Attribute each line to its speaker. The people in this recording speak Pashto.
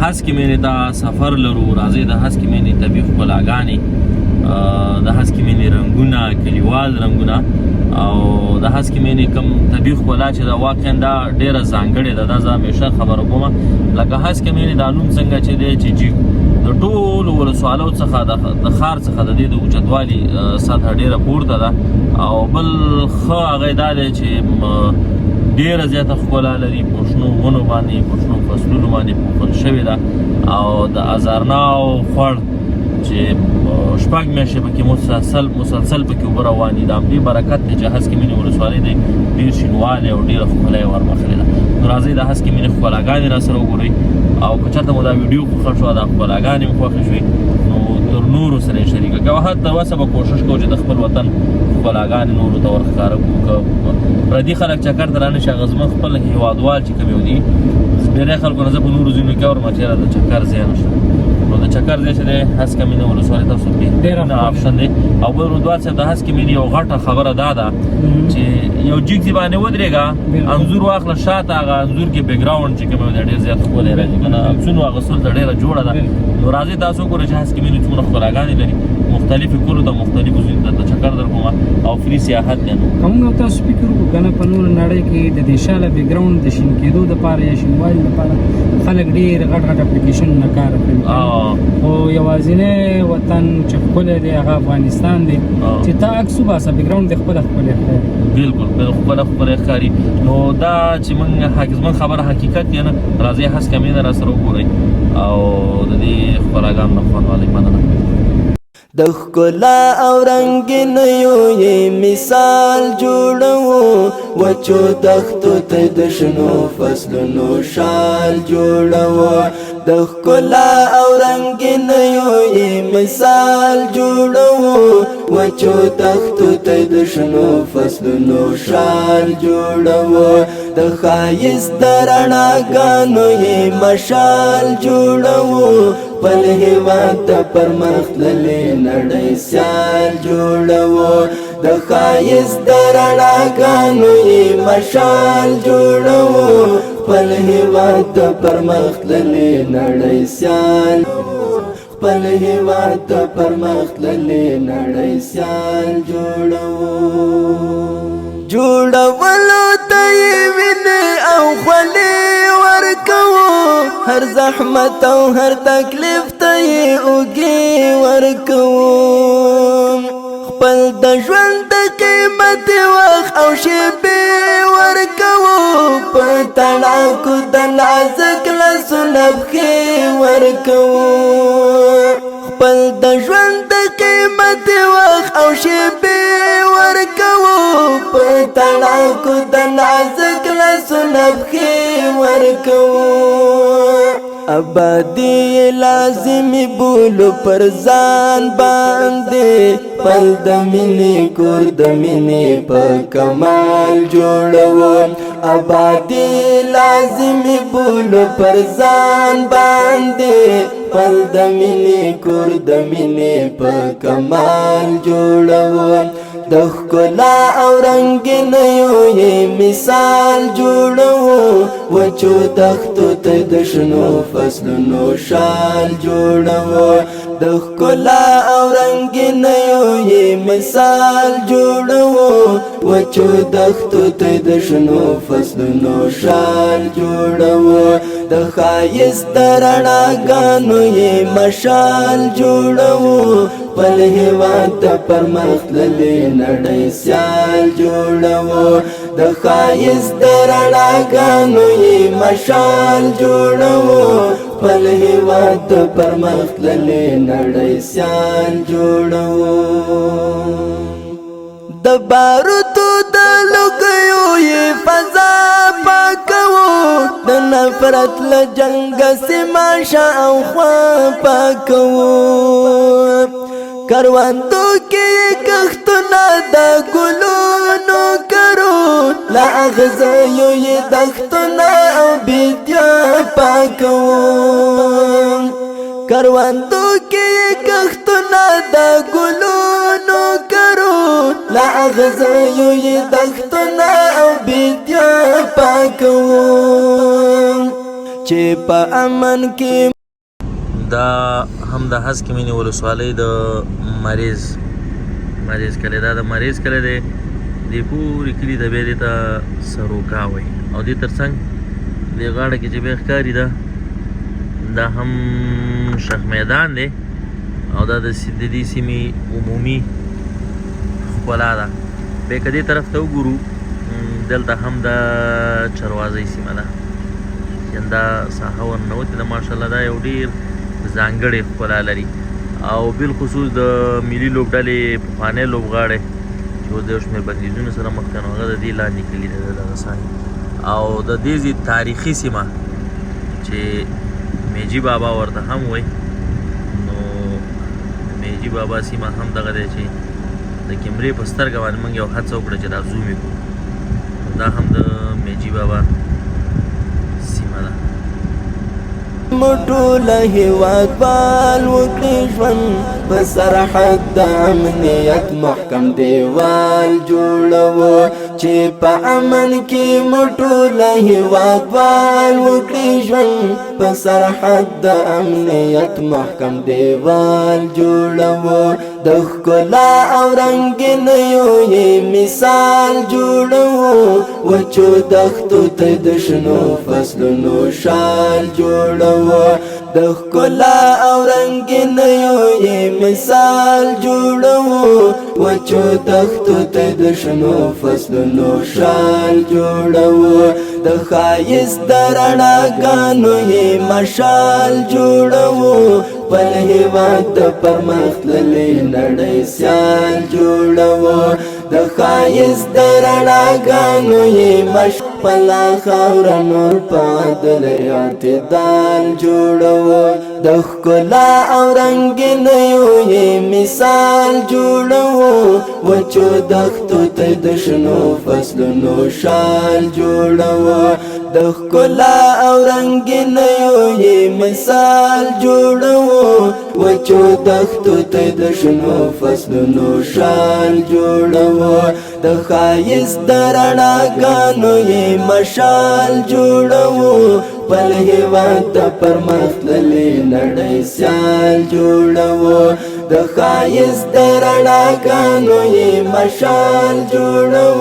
Speaker 1: هسکې مینې ته سفر لرو. راځئ د هسکې مینې طبیعي ښکلاګانې، د هسکې مینې رنګونه، کلیوال رنګونه او د هسکې مینې کوم طبیعي ښکلا چې دا واقعا دا ډیره ځانګړې ده. دا زه همیشه خبره کوم، لکه هسکې مینې دا نوم څنګه چې دی چې جیګ د ټولو ولسوالو څخه د ښار څخه د دې د اوچتوالي سطح ډیره پورته ده. او بل ښه هغه دا دی چې ډیره زیاته ښکلا لري، په شنو ونو باندې، په شنو فصلونو باندې پوښل شوې ده. او د ازارناو خوړ چې شپږ میاشتې پکې مسلسل پکې اوبه روانې دي، د همدې برکت دی چې هسکې مینې ولسوالۍ دی ډېر شینوالی او ډېره ښکلا یې وربخښلې ده. نو راځئ د هسکې مینې ښکلاګانې را سره وګورئ. او که چېرته مو دا ویډیو خوښه شوه، دا ښکلاګانې مو خوښې شوې، نو تر نورو سره یې شریکه کړئ. او هر تر وسه به کوشش کوو چې د خپل وطن ښکلاګانې نورو ته ورښکاره کړو. که پردي خلک چکر ته رانه شي، هغه زموږ خپل هیوادوال چې کوم یو دي، ډېری خلکو نه زه په نورو ځایونو کې اورم چې یاره د چکر ځای نشته. نو د چکر ځای چې دی هسکه مینه ولسوالۍ تاسو بهترین آپشن دی. او بل رودوال صاحب، د هسکې مینې یو غټه خبره دا ده چې یو جګ ځای باندې ودرېږه، انځور واخله، شاته هغه انځور کې بیکګراونډ چې کوم دی ډېر زیات ښکلی راځي، که نه عکسونو اخیستلو ته ډېره جوړه ده. نو راځئ تاسو وګورئ چې هسکې مینې څومره ښکلاګانې لري، مختلفې کورو ته، مختلفو ځایونو ته چکر در کوم او free سیاحت دی. نو
Speaker 2: که موږ تاسو فکر وکړو که نه، په نوره نړۍ کې د دې شاله background د شین کېدو دپاره یا شینوالي دپاره خلک ډېر غټ غټ اپلیکیشنونه کار اخلي، خو یوازینی وطن چې ښکلی دی هغه افغانستان دی چې تا عکس وباسه background دې خپله ښکلی ښکاري.
Speaker 1: بالکل خپله ښکلی ښکاري. نو دا چې موږ زموږ خبره حقیقت دی نه، راځئ هسکه مینه را سره وګورئ او د دې ښکلاګانو نه خوند واخلئ. مننه.
Speaker 3: د ښکلا او رنګینیو یې مثال جوړو، وچو دښتو ته د شنو فصلونو شال جوړو. د ښکلا او رنګینیو یې مثال جوړو، وچو دښتو ته د شنو فصلونو شال جوړو. د ښایست د رڼاګانو یې مشال جوړو، خپل هیواد ته پرمختللې نړۍ سیال جوړو. د ښایست د رڼاګانو یې مشال جوړو، خپل هیواد ته پرمختللې نړۍ سیال، خپل هیواد ته پرمختللې نړۍ سیال جوړو. جوړولو ته یې وینې او خولې ورکوو، هر زحمت او هر تکلیف ته یې اوږې ورکوو. خپل د ژوند د قیمت وخت او شیبې ورکوو، په تڼاکو د نازک لاسونه پښې ورکوو. خپل د ژوند د قیمت وخت او شیبې ورکوو، په تڼاکو د نازک لاسونه پښې ورکوو. آبادي لازمي بولو پر ځان باندې، پل د مینې کور د مینې په کمال جوړو. آبادي لازمي بولو پر ځان باندې، پل د مینې کور د مینې په کمال جوړو. د ښکلا او رنګینیو یې مثال جوړو، وچو دښتو ته د شنو فصلونو شال جوړو. د ښکلا او رنګینیو یې مثال جوړو، وچو دښتو ته د شنو فصلونو شال جوړو. د ښایست د رڼاګانو یې مشال جوړو، خپل هیواد ته پرمختللې نړۍ سیال جوړو. د ښایست د رڼاګانو یې مشال جوړو، خپل هیواد ته پرمختللې نړۍ سیال جوړو. د باروتو د لوګیو یې فضا پاکوو، د نفرت له جنګه سیمه شا او خوا پاکوو. کروندو کې کښتونه د ګلونو کرو، له اغزیو یې دښتونه او بیدیا پاکوو. کروندو کې کښتونه د ګلونو کرو، له اغزیو یې دښتونه او بیدیا پاکوو. چې په امن کې
Speaker 1: دا هم د هسکې مینې ولسوالۍ د مریض کلی، دا د مریض کلی دی. دې پورې کلي ته بیا دې ته سروکا وایي. او دې ترڅنګ دې غاړه کې چې بیا ښکاري ده، دا هم شخ میدان دی. او دا د دې سیمې عمومي ښکلا ده. بیا که دې طرف ته وګورو، دلته هم د چروازۍ سیمه ده چې دا ساحه ورننوتې ده. ماشاءالله دا یو ډېر ځانګړې ښکلا لري. او بالخصوص د ملي لوبډلې پخوانی لوبغاړی چې اوس د یو شمېر بندیزونو سره مخ دی، نو هغه د دې لاندې کلي دی دغه ساحې. او د دې ځای تاریخي سیمه چې میجي بابا ورته هم وایي، نو میجي بابا سیمه هم دغه دی چې د کیمرې په سترګه باندې موږ یو هڅه وکړه چې دا زوم یې کړو. دا هم د میجي بابا سیمه ده.
Speaker 3: ټول هیوادوال وکړي ژوند په سرحد د امنیت محکم دیوال جوړو، چې په امن کې مو ټول هیوادوال وکړي ژوند په سرحد د امنیت محکم دیوال جوړو. د ښکلا او رنګینیو یې مثال جوړو، وچو دښتو ته د شنو فصلونو شال جوړو. د ښکلا او رنګینیو یې مثال جوړو، وچو دښتو ته د شنو فصلونو شال جوړو. د ښایست د رڼاګانو یې مشال جوړو، خپل هیواد د پرمختللې نړۍ سیال جوړو. د ښایست د رڼاګانو یې خپله خاوره نور په عدل اعتدال جوړو. د ښکلا او رنګینیو یې مثال جوړو، وچو دښتو ته د شنو فصلونو شال جوړو. د ښکلا او رنګینیو یې مثال جوړو، وچو دښتو ته د شنو فصلونو شال جوړو. د ښایست د رڼاګانو یې مشال جوړو، خپل هیواد د پرمختللې نړۍ سیال جوړو. د ښایست د رڼاګانو یې مشال جوړو،